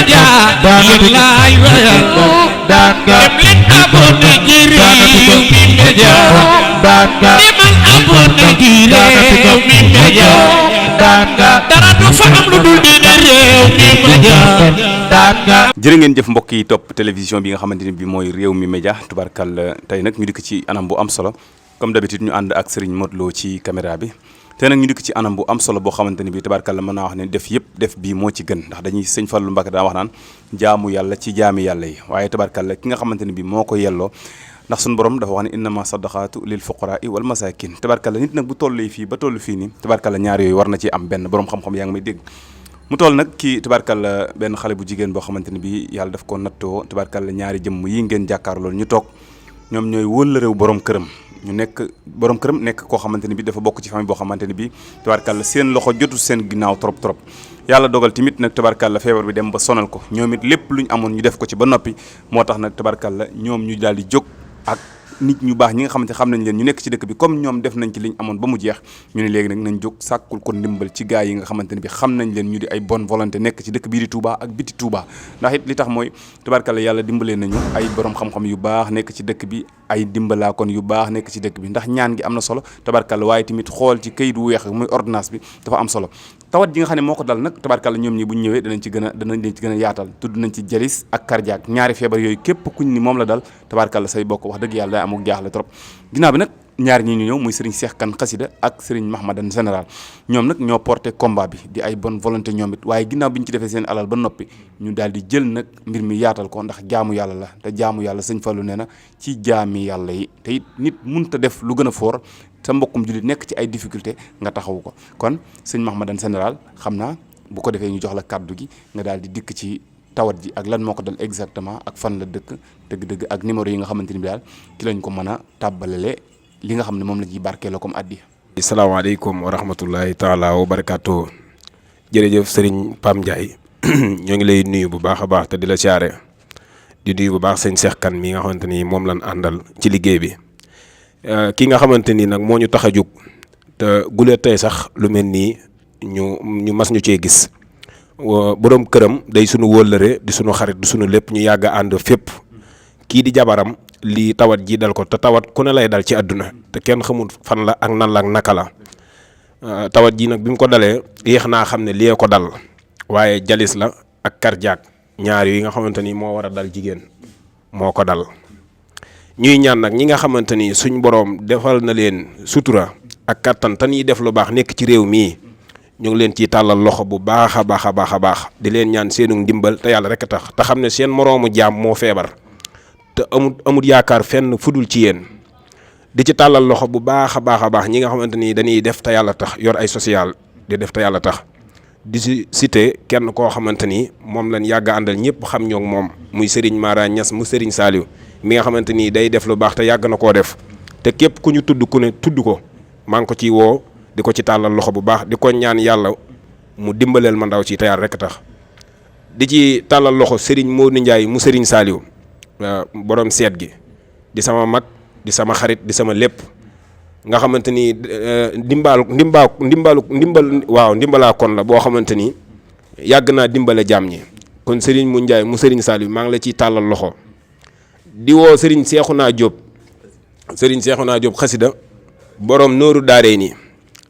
Média lillaay wayal dem leen abonné ci Rewmi Média demal abonné ci Rewmi Média dara du fa am lu dul dina Rewmi Média. jërë ngeen jëf mbokk yi topp télévision bi nga xamante ni bi mooy Rewmi Média tubarkal tey nag ñu dikk ci anam bu am solo comme d'habitude ñu ànd ak Serigne Modou Lo ci caméra bi te nag ñu dikk ci anam bu am solo boo xamante ni bi tubarkal mën naa wax ne def yëpp def bii moo ci gën ndax dañuy sëñ Fallou Mbacké daa wax naan jaamu yàlla ci jaami yàlla yi waaye tubarkal ki nga xamante ni bi moo ko yelloo ndax suñu borom dafa wax ne innama sadaqaatu lil fuqaraa wal masakin tubarkal nit nag bu tollee fii ba toll fii nii tubarkal ñaar yooyu war na ci am benn borom xam-xam yaa ngi may dégg mu toll nag kii tubarkal benn xale bu jigéen boo xamante ni bi yàlla daf ko nattoo tubarkal ñaari jëmm yi ngeen jàkkaar loolu ñu toog ñoom ñooy wóllëreew borom këram ñu nekk borom këram nekk koo xamante ni bi dafa bokk ci famille boo xamante ni bi tubarkal seen loxo jotu seen ginnaaw trop yàlla dogal tamit nag tubarkal feebar bi dem ba sonal ko ñoom it lépp lu ñu amoon ñu def ko ci ba noppi moo tax nag tubarkal ñoom ñu daal di jóg ak nit ñu baax ñi nga xamante xam nañ leen ñu nekk ci dëkk bi comme ñoom def nañ ci liñ amoon ba mu jeex ñu ne léegi nag nañ jóg sàkkul ko ndimbal ci gaa yi nga xamante ne bi xam nañ leen ñu di ay bonne volonté nekk ci dëkk bii di Touba ak biti Touba ndax it li tax mooy tubarkalla yàlla dimbalee nañu ay borom xam-xam yu baax nekk ci dëkk bi ay dimbalaakoon yu baax nekk ci dëkk bi ndax ñaan gi am na solo tubarkalla waaye tamit xool ci kayit wu weex muy ordonnance bi dafa am solo tawat ji nga xam ne moo ko dal nag tubarkalla ñoom ñi bu ñu ñëwee danañ ci gën a yaatal tudd nañ ci jalis ak cardiaque ñaari feebar yooyu képp kuñ ni moom la dal tubarkalla say bokk wax dëgg yàlla day amuk jaaxle trop ginnaaw bi nag ñaar ñi ñu ñëw muy Serigne Cheikh Kane Xasida ak Serigne Mahmadan général ñoom nag ñoo porté combat bi di ay bonne volonté ñoom it waaye ginnaaw bi ñu ci defee seen alal ba noppi ñu daal di jël nag mbir mi yaatal ko ndax jaamu yàlla la te jaamu yàlla sëñ Fallou nee na ci jaami yàlla yi te it nit mënut a def lu gën a foor sa mbokkum jullit nekk ci ay difficulté nga taxawu ko kon sëñ Mahmadan général xam naa bu ko defee ñu jox la kàddu gi nga daal di dikk ci tawat ji ak lan moo ko dal exactement ak fan la dëkk dëgg-dëgg ak numéro yi nga xamante ni bi daal ki lañ ko mën a tàbbalale li nga xam ne moom la ciy barkeeloo comme addi. asalaamaaleykum wa rahmatullahi taala wa barakaatu jërëjëf Serigne Pam Ndiaye ñoo ngi lay nuyu bu baax a baax te di la siyaare di nuyu bu baax sëñ Cheikh Kane mi nga xamante ni moom lañ àndal ci liggéey bi ki nga xamante ni nag moo ñu tax a jóg te gulee tey sax lu mel nii ñu mas ñu cee gis borom këram day sunu wóllëre di sunu xarit di sunu lépp ñu yàgg a ànd fépp kii di jabaram lii tawat ji dal ko te tawat ku ne lay dal ci àdduna te kenn xamul fan la ak nan la ak naka la tawat ji nag bi mu ko dalee yéex naa xam ne lii ko dal waaye jalis la ak cardiaque ñaar yi nga xamante ni moo war a dal jigéen moo ko dal ñuy ñaan nag ñi nga xamante ni suñ boroom defal na leen sutura ak kattan te ñuy def lu baax nekk ci réew mii ñu ngi leen ciy tàllal loxo bu baax a baax a baax a baax di leen ñaan seenu ndimbal te yàlla rek a tax te xam ne seen moroomu jaam moo feebar te amut yaakaar fenn fudul ci yéen di ci tàllal loxo bu baax a baax a baax ñi nga xamante ni dañuy def te yàlla tax yor ay social di def te yàlla tax di si cité kenn koo xamante ni moom lañ yàgg a àndal ñëpp xam ñoo moom muy Serigne Mara Niass mu Serigne Saliou mi nga xamante ni day def lu baax te yàgg na koo def te képp ku ñu tudd ku ne tudd ko maa ngi ko ciy woo di ko ci tàllal loxo bu baax di ko ñaan yàlla mu dimbaleel ma ndaw ci te yàlla rek tax di ci tàllal loxo Serigne Modou Ndiaye mu Serigne Saliou borom seet gi di sama mag di sama xarit di sama lépp nga xamante ni ndimbalaa kon la boo xamante ni yàgg naa dimbale jaam ñi kon Serigne mu Ndiaye mu Serigne Saliou maa ngi la ciy tàllal loxo di woo Serigne Cheikhouna Diop xasida borom nooru daaree nii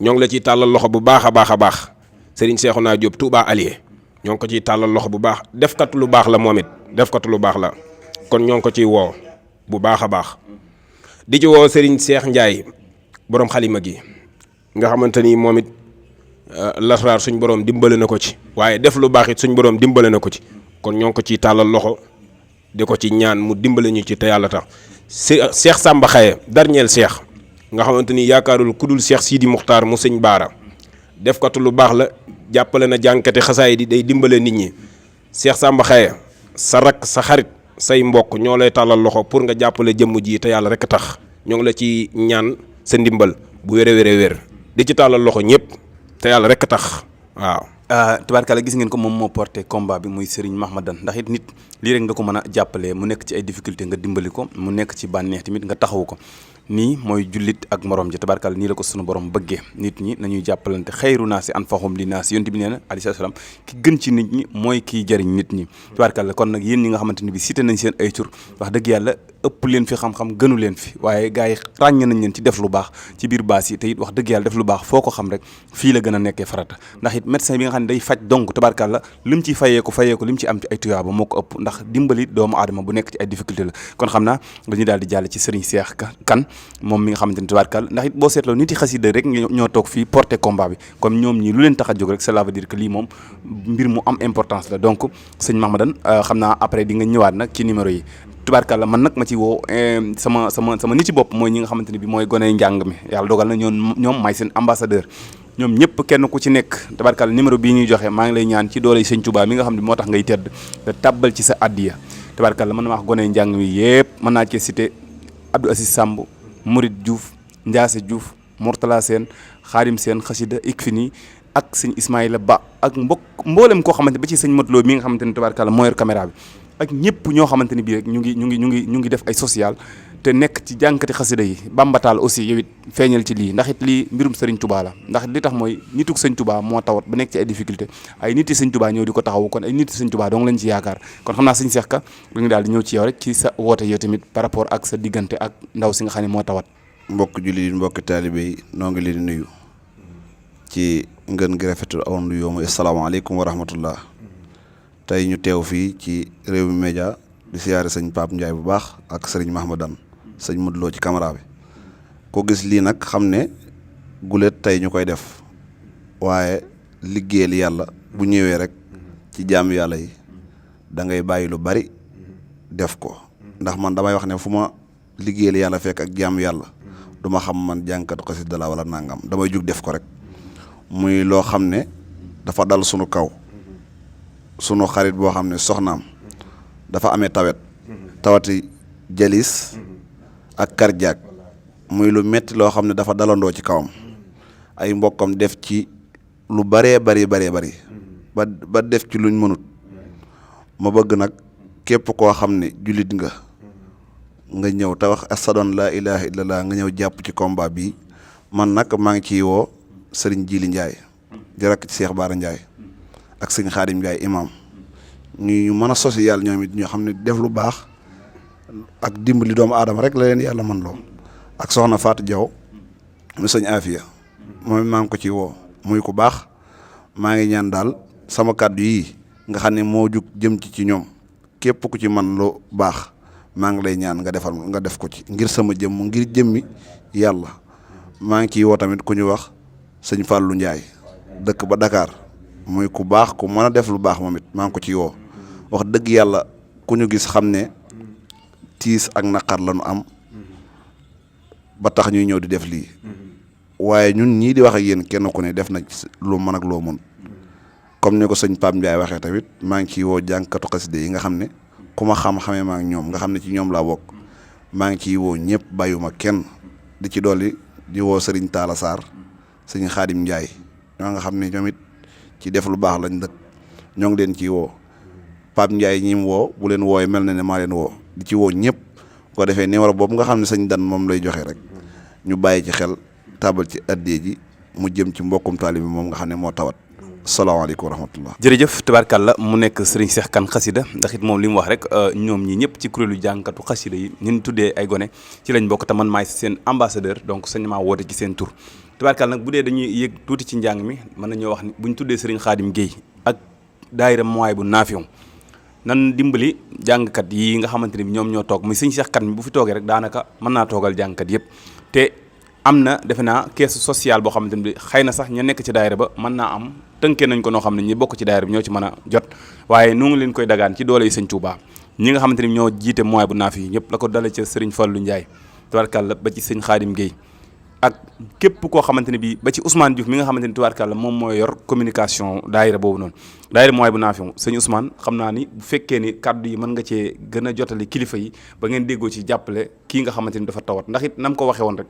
ñoo ngi la ciy tàllal loxo bu baax a baax a baax Serigne Cheikhouna Diop Touba Alié ñoo ngi ko ciy tàllal loxo bu baax defkatu lu baax la moom it defkatu lu baax la kon ñoo ngi ko ciy woo bu baax a baax di ci woo Serigne Cheikh Ndiaye borom xalima gi nga xamante ni moom it lasraar suñ borom dimbale na ko ci waaye def lu baax it suñ borom dimbale na ko ci kon ñoo ngi ko ciy tàllal loxo di ko ci ñaan mu dimbale ñu ci te yàlla tax Cheikh Samba Xaye dernier Cheikh nga xamante ni yaakaarul ku dul Cheikh Sidi Muxtaar mu sëñ Baara defkatu lu baax la jàppale na jànkati xasaay di day dimbale nit ñi Cheikh Samba Xaye sa rak sa xarit say mbokk ñoo lay tàllal loxo pour nga jàppale jëmm ji te yàlla rek tax ñoo ngi la ci ñaan sa ndimbal bu wér di ci tàllal loxo ñëpp te yàlla rek tax waaw. tubaarkalla gis ngeen ko moom moo porté combat bi muy Serigne Mahmadan ndax it nit lii rek nga ko mën a jàppalee mu nekk ci ay difficulté nga dimbali ko mu nekk ci bànneex tamit nga taxawu ko nii mooy jullit ak morom ji tabarkàlla nii la ko sunu borom bëggee nit ñi nañuy jàppalante xayru naasi anfahum li naasi yonent bi nee na alayhi salaam ki gën ci nit ñi mooy kiy jëriñ nit ñi tabarkàlla kon nag yéen ñi nga xamante ni bi cité nañ seen ay tur wax dëgg yàlla ëpp leen fi xam-xam gënu leen fi waaye gars yi ràññ nañ leen ci def lu baax ci biir baas yi te it wax dëgg yàlla def lu baax foo ko xam rek fii la gën a nekkee farata ndax it médecin bi nga xam ne day faj donc tabarkàlla lim ciy fayeeku lim ci am ci ay tuyaaba moo ko ëpp ndax dimbali doomu aadama bu nekk ci ay difficulté la kon xam naa dañuy daal di jàll ci Serigne Cheikh Kane moom mi nga xamante ni tabarkàlla ndax it boo seetloo nit yi xasida rek ñoo toog fii porté combat bi comme ñoom ñi lu leen tax a jóg rek cela veut dire que lii moom mbir mu am importance la donc sëñ Mahmadan xam naa après di nga ñëwaat nag ci numéro yi tubaarkàlla man nag ma ci woo sama nit ci bopp mooy ñi nga xamante ni bi mooy goney njàng mi yàlla dogal na ñoom may seen ambassadeur ñoom ñëpp kenn ku ci nekk tubaarkàlla numéro bii ñuy joxe maa ngi lay ñaan ci doole sëñ Touba mi nga xam ne moo tax ngay tedd nga tàbbal ci sa addiya tubaarkàlla mën na wax goney njàng mi yëpp mën naa cee cité Abdou Assis Samb Mourid Diouf Ndiasse Diouf Mourtala Sène Xaadim Sène xasida Ikfini ak sëñ Ismaïla Ba ak mboolem koo xamante ba ci sëñ Modou Lo mi nga xamante ni tubaarkàlla moo yor caméra bi ak ñëpp ñoo xamante ni bii rek ñu ngi def ay social te nekk ci jànkati xasida yi bambataal aussi yow it feeñal ci lii ndax it lii mbirum Serigne Touba la ndax li tax mooy nituk Sëñ Touba moo tawat ba nekk ci ay difficulté ay nit yi Sëñ Touba ñëw di ko taxawu kon ay nit yi Sëñ Touba dong lañ ci yaakaar kon xam naa sëñ Cheikh Ka lu ñu daal di ñëw ci yow rek ci sa woote yow tamit par rapport ak sa diggante ak ndaw si nga xam ne moo tawat. mbokk jullit yi mbokk taalibe yi noo ngi leen di nuyu ci ngeen gi rafetul aw nuyoo mooy asalaamaaleykum wa rahmatullah tey ñu teew fii ci Rewmi Média di siyaare sëñ Pape Ndiaye bu baax ak sëriñ Mahmadan sëñ Modou Lo ci caméra bi ko gis lii nag xam ne gulet tey ñu koy def waaye liggéeyal yàlla bu ñëwee rek ci jaamu yàlla yi da ngay bàyyi lu bari def ko ndax man damay wax ne fu ma liggéeyal yàlla fekk ak jaamu yàlla du ma xam man jànkatu xasida la wala nangam damay jug def ko rek muy loo xam ne dafa dal sunu kaw sunu xarit boo xam ne soxnaam dafa amee tawati jalis ak cardiaque muy lu metti loo xam ne dafa dalandoo ci kawam ay mbokkam def ci lu bari ba def ci luñ mënut ma bëgg nag képp koo xam ne jullit nga ñëw te wax asadoon laa ilaha illallah nga ñëw jàpp ci combat bi man nag maa ngi ciy woo sëriñ Jili Ndiaye di rakk ci Cheikh Bara Ndiaye ak sëñ Xaadim Ndiaye imam ñu mën a social ñoom it ñoo xam ne def lu baax ak dimbali doomu aadama rek la leen yàlla man loo ak soxna Fatou Diaw mu sëñ Afia moom maa ngi ko ci woo muy ku baax maa ngi ñaan daal sama kàddu yi nga xam ne moo jug jëm ci ñoom képp ku ci man lu baax maa ngi lay ñaan nga def ko ci ngir sama jëmm ngir jëmmi yàlla maa ngi ciy woo tamit ku ñu wax sëñ Fallou Ndiaye dëkk ba Dakar muy ku baax ku mën a def lu baax moom it maa ngi ko ci woo wax dëgg yàlla ku ñu gis xam ne tiis ak naqar la ñu am ba tax ñuy ñëw di def lii waaye ñun ñii di wax ak yéen kenn ku ne def na lu mën ak loo mën comme ni ko sëñ Pape Ndiaye waxee tamit maa ngi ciy woo jànkatu xasida yi nga xam ne ku ma xamee maa ngi ñoom nga xam ne ci ñoom laa bokk maa ngi ciy woo ñëpp bàyyuma kenn di ci dolli di woo Serigne Talla Sarr sëñ Xaadim Ndiaye ñoo nga xam ne ñoom it ci def lu baax lañ dëkk ñoo ngi leen ciy woo Pape Ndiaye ñi mu woo bu leen wooye mel na ne maa leen woo di ci woo ñëpp ko defee numéro boobu nga xam ne sëñ Dan moom lay joxe rek ñu bàyyi ci xel tabal ci addee ji mu jëm ci mbokkum taalibe bi moom nga xam ne moo tawat salaamaaleykum wa rahmatullah. jërëjëf tubaarkàlla mu nekk Serigne Cheikh Kane xasida ndax it moom li mu wax rek ñoom ñi ñëpp ci kuréelu jànkatu xasida yi ñun tuddee ay gone ci lañ bokk te man maay seen ambassadeur donc sañ maa woote ci seen tur tubaarkàlla nag bu dee dañuy yëg tuuti ci njàng mi mën nañoo wax ni buñ tuddee Serigne Khadim Gueye ak daayira mooy bu naafion nan dimbali jàngkat yi nga xamante ne bi ñoom ñoo toog muy Serigne Cheikh Kane mi bu fi toogee rek daanaka mën naa toogal jàngkat yëpp te am na defe naa caisse sociale boo xamante ne bi xëy na sax ña nekk ci daayira ba mën naa am tënkee nañ ko noo xam ne ñi bokk ci daayira bi ñoo ci mën a jot waaye nu ngi leen koy dagaan ci doole yi Sëñ Touba ñi nga xamante ni ñoo jiite mooy bu naaf yi ñëpp la ko dale ca Serigne Fallou Ndiaye tubaarkàlla ba ci sëñ Khadim Gueye ak képp koo xamante ne bi ba ci Ousmane Diouf mi nga xamante ni tubaarkàlla moom mooy yor communication daayira boobu noonu daayira mooy bu naaf sëñ Ousmane xam naa ni bu fekkee ni kaddu yi mën nga cee gën a jotali kilifa yi ba ngeen déggoo ci jàppale kii nga xamante ni dafa tawat ndax it nam ko waxee woon rek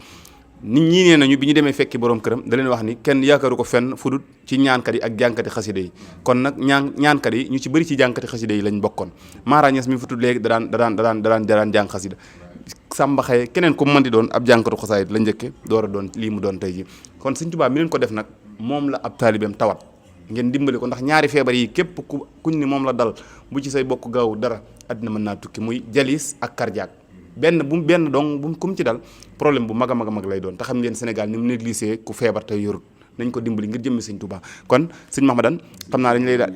nit ñi nee nañu bi ñu demee fekki borom këram da leen wax ni kenn yaakaaru ko fenn fudut ci ñaankat yi ak jànkati xasida yi kon nag ñaankat yi ñu ci bëri ci jànkati xasida yi lañ bokkoon Mara Niass mi fa tudd léegi da daan jàng xasida Samba Xaye keneen ku mën di doon ab jànkatu xasaayit la njëkke door a doon lii mu doon tey ji kon Sëñ Tuubaa mi leen ko def nag moom la ab taalibeem tawat ngeen dimbali ko ndax ñaari feebar yi képp kuñ ni moom la dal bu ci say bokk gaaw dara àddina mën naa tukki muy jalis ak cardiaque benn dong bu kum ci dal problème bu mag a mag a mag lay doon te xam ngeen Sénégal ni mu négligé ku feebar te yorut nañ ko dimbali ngir jëmmi Sëñ Tuubaa kon sëñ Mahmadan xam naa dañ lay daal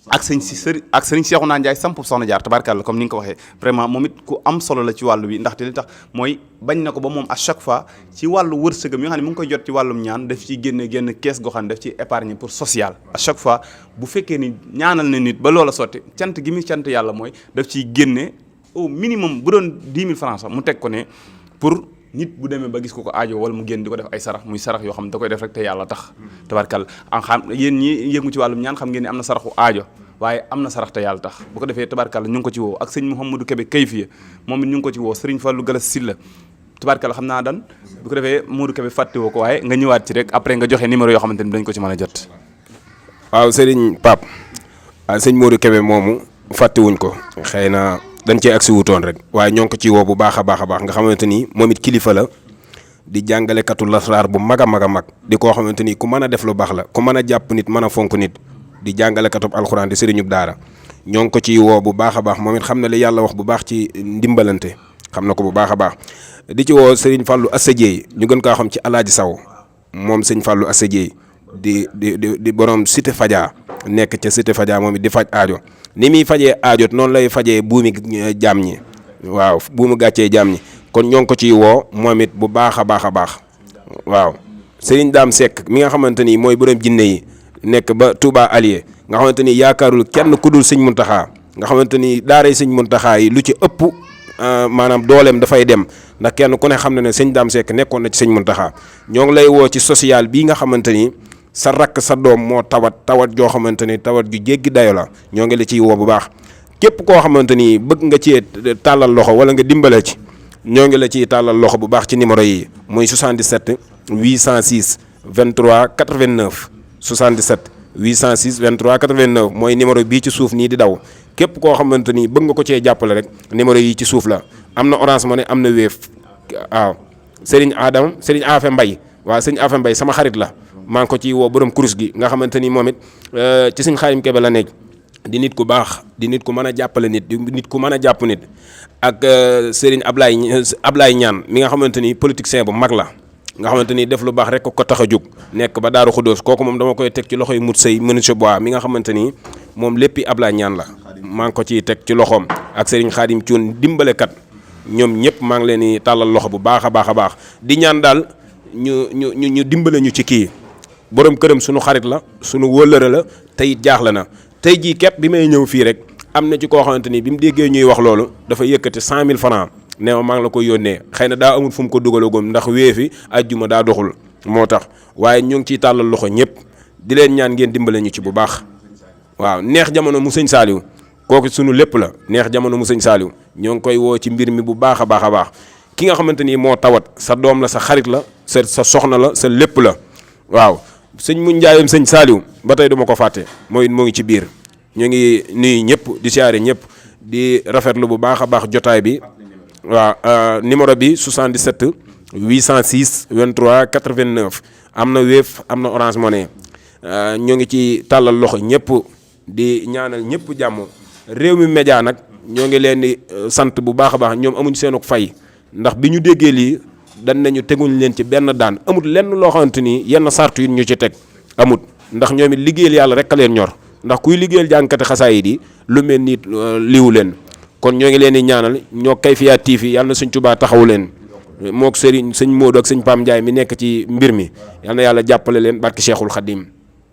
ak sëriñ Cheikhouna Ndiaye samp soxna jaar tabarkàlla comme ni nga ko waxee vraiment moom it ku am solo la ci wàllu wi ndaxte li tax mooy bañ na ko ba moom à chaque fois ci wàllu wërsëgam yi nga xam ne mu ngi koy jot ci wàllum ñaan daf ciy génn kees goo xam ne daf ciy épargne pour social à chaque fois bu fekkee ni ñaanal na nit ba loola sotti cant gi muy cant yàlla mooy daf ciy génne au minimum bu doon 10 000 francs sax mu teg ko ne pour nit bu demee ba gis ko aajo wala mu génn di ko def ay sarax muy sarax yoo xam ne da koy def rek te yàlla tax tabarkàlla xam yéen ñi yëngu ci wàllum ñaan xam ngeen ne am na saraxu aajo waaye am na sarax te yàlla tax bu ko defee tabarkàlla ñu ngi ko ci woo ak sëñ Mouhamadou Kébé Kayfiya moom it ñu ngi ko ci woo Serigne Fallou Galas Silla tabarkàlla xam naa dan bu ko defee Modou Kébé fàtte woo ko waaye nga ñëwaat ci rek après nga joxe numéro yoo xamante ni dañ ko ci mën a jot. waaw Serigne Pape sëñ Modou Kébé moomu fàttewuñ ko xëy na dañ cee agsi wutoon rek waaye ñoo ngi ko ci woo bu baax a baax nga xamante ni moom it kilifa la di jàngalekatu lasraar bu mag a mag a mag di koo xamante ni ku mën a def lu baax la ku mën a jàpp nit mën a fonk nit di jàngalekatub alxuraan di sëriñub daara ñoo ngi ko ci woo bu baax a baax moom it xam na li yàlla wax bu baax ci ndimbalante xam na ko bu baax a baax di ci woo Serigne Fallou Assa Dieye ñu gën kaa xam ci Alaaji Saw moom sëñ Fallou Assa Dieye di borom Cité Fadia nekk ca Cité Fadia moom it di faj aajo ni muy fajee aajo noonu lay fajee buumi jaam ñi waaw buumu gàccee jaam ñi kon ñoo ngi ko ciy woo moom it bu baax a baax a baax waaw Serigne Dame Seck mi nga xamante ni mooy borom jinne yi nekk ba Touba Alié nga xamante ni yaakaarul kenn ku dul sëñ Muntaxa nga xamante ni daaray sëñ Muntaxa yi lu ci ëpp maanaam dooleem dafay dem ndax kenn ku ne xam na ne sëñ Dame Seck nekkoon na ci sëñ Muntaxa ñoo ngi lay woo ci social bii nga xamante ni sa rakk sa doom moo tawat joo xamante ni tawat ju jéggi dayo la ñoo ngi la ciy woo bu baax képp koo xamante ni bëgg nga ci tàllal loxo wala nga dimbale ci ñoo ngi la ciy tàllal loxo bu baax ci numéro yi muy 77 806 23 89 77 806 23 89 mooy numéro bii ci suuf nii di daw képp koo xamante ni bëgg nga ko cee jàppale rek numéro yi ci suuf la am na Orange Money am na Wave waaw Serigne Afe Mbaye waaw Serigne Afe Mbaye sama xarit la maa ngi ko ci woo borom kurus gi nga xamante ni moom it ci Serigne Khadim Kébé la nekk di nit ku baax di nit ku mën a jàppale nit di nit ku mën a jàpp nit ak Serigne Ablaye Ñaan mi nga xamante ni politicien bu mag la nga xamante ni def lu baax rek ko tax a jóg nekk ba Daaru Xudóos kooku moom dama koy teg ci loxoy mut sëy monsieur Bois mi nga xamante ni moom léppi Ablaye Ñaan la maa ngi ko ciy teg ci loxoom ak Serigne Khadim Thioune dimbalekat ñoom ñëpp maa ngi leen di tàllal loxo bu baax a baax a baax di ñaan daal ñu dimbale ñu ci kii borom këram sunu xarit la sunu wëllëre la tey jaaxle na tey jii képp bi may ñëw fii rek am na ci koo xamante ni bi mu déggee ñuy wax loolu dafa yëkkati 100 000 francs ne ma maa ngi la koy yónnee xëy na daa amul fu mu ko dugalagum ndax weefi ajjuma daa doxul moo tax waaye ñu ngi ciy tàllal loxo ñëpp di leen ñaan ngeen dimbale ñu ci bu baax waaw neex jamono mu sëñ Saaliw kooku sunu lépp la neex jamono mu sëñ Saaliw ñoo ngi koy woo ci mbir mi bu baax a baax a baax ki nga xamante ni moo tawat sa doom la sa xarit la sa soxna la sa lépp la waaw sëñ mu njaayam sëñ Saaliw ba tey duma ko fàtte mooy moo ngi ci biir ñu ngi nuyu ñëpp di siyaare ñëpp di rafetlu bu baax a baax jotaay bi waaw numéro bi 77 806 23 89 am na Wave am na Orange Money ñoo ngi ci tàllal loxo ñëpp di ñaanal ñëpp jàmm réew mi média nag ñoo ngi leen di sant bu baax a baax ñoom amuñ seenuk fay ndax bi ñu déggee lii dañ nañu teguñ leen ci benn daan amut lenn loo xamante ni yenn sartu yi ñu ci teg amut ndax ñoom it liggéeyal yàlla rek a leen ñor ndax kuy liggéeyal jàngkati xasaayid yi lu mel ni liwu leen kon ñoo ngi leen di ñaanal ñoo Kayfiya TV yàlla na Sëñ Tuubaa taxawu leen mook Serigne sëñ Modou ak sëñ Pam Ndiaye mi nekk ci mbir mi yal na yàlla jàppale leen barki Cheikhul Khadim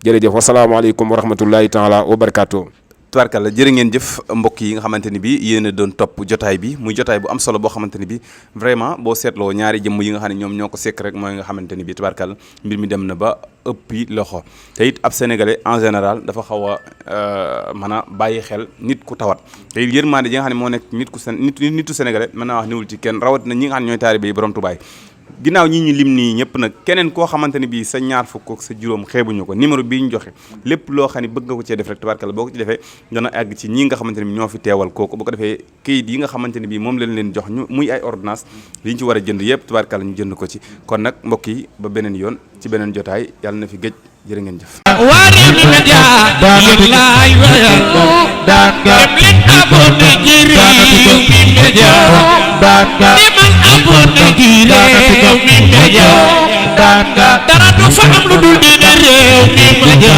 jërëjëf wasalaamaaleykum wa rahmatullahi taala wa barakaatu. tubaarkàlla jërë ngeen jëf mbokk yi nga xamante ni bi yéen a doon topp jotaay bi muy jotaay bu am solo boo xamante ni bi vraiment boo seetloo ñaari jëmm yi nga xam ne ñoom ñoo ko sekk rek mooy nga xamante ni bi tubaarkàlla mbir mi dem na ba ëppi loxo te it ab sénégalais en général dafa xaw a mën a bàyyi xel nit ku tawat te it yërmande ji nga xam ne moo nekk nitu sénégalais mën naa wax niwul ci kenn rawat na ñi nga xam ne ñooy taalibe yi borom tubaay ginnaaw ñi ñu lim nii ñëpp nag keneen koo xamante ne bii sa ñaar fukk ak sa juróom xeebuñu ko numéro bii ñu joxe lépp loo xam ne bëgg nga ko cee def rek tubaarkalla boo ko ci defee dana àgg ci ñi nga xamante ne bi ñoo fi teewal kooku bu ko defee kayit yi nga xamante ne bii moom lañ leen jox ñu muy ay ordonnance li ñu ci war a jënd yëpp tubaarkalla ñu jënd ko ci kon nag mbokk yi ba beneen yoon ci beneen jotaay yàlla na fi géej jërë ngeen jëf Waarwi Média yéen laay wayal dem leen abonné ci Rewmi Média demal abonné ci Rewmi Média dara du fa am lu dul di Rewmi Média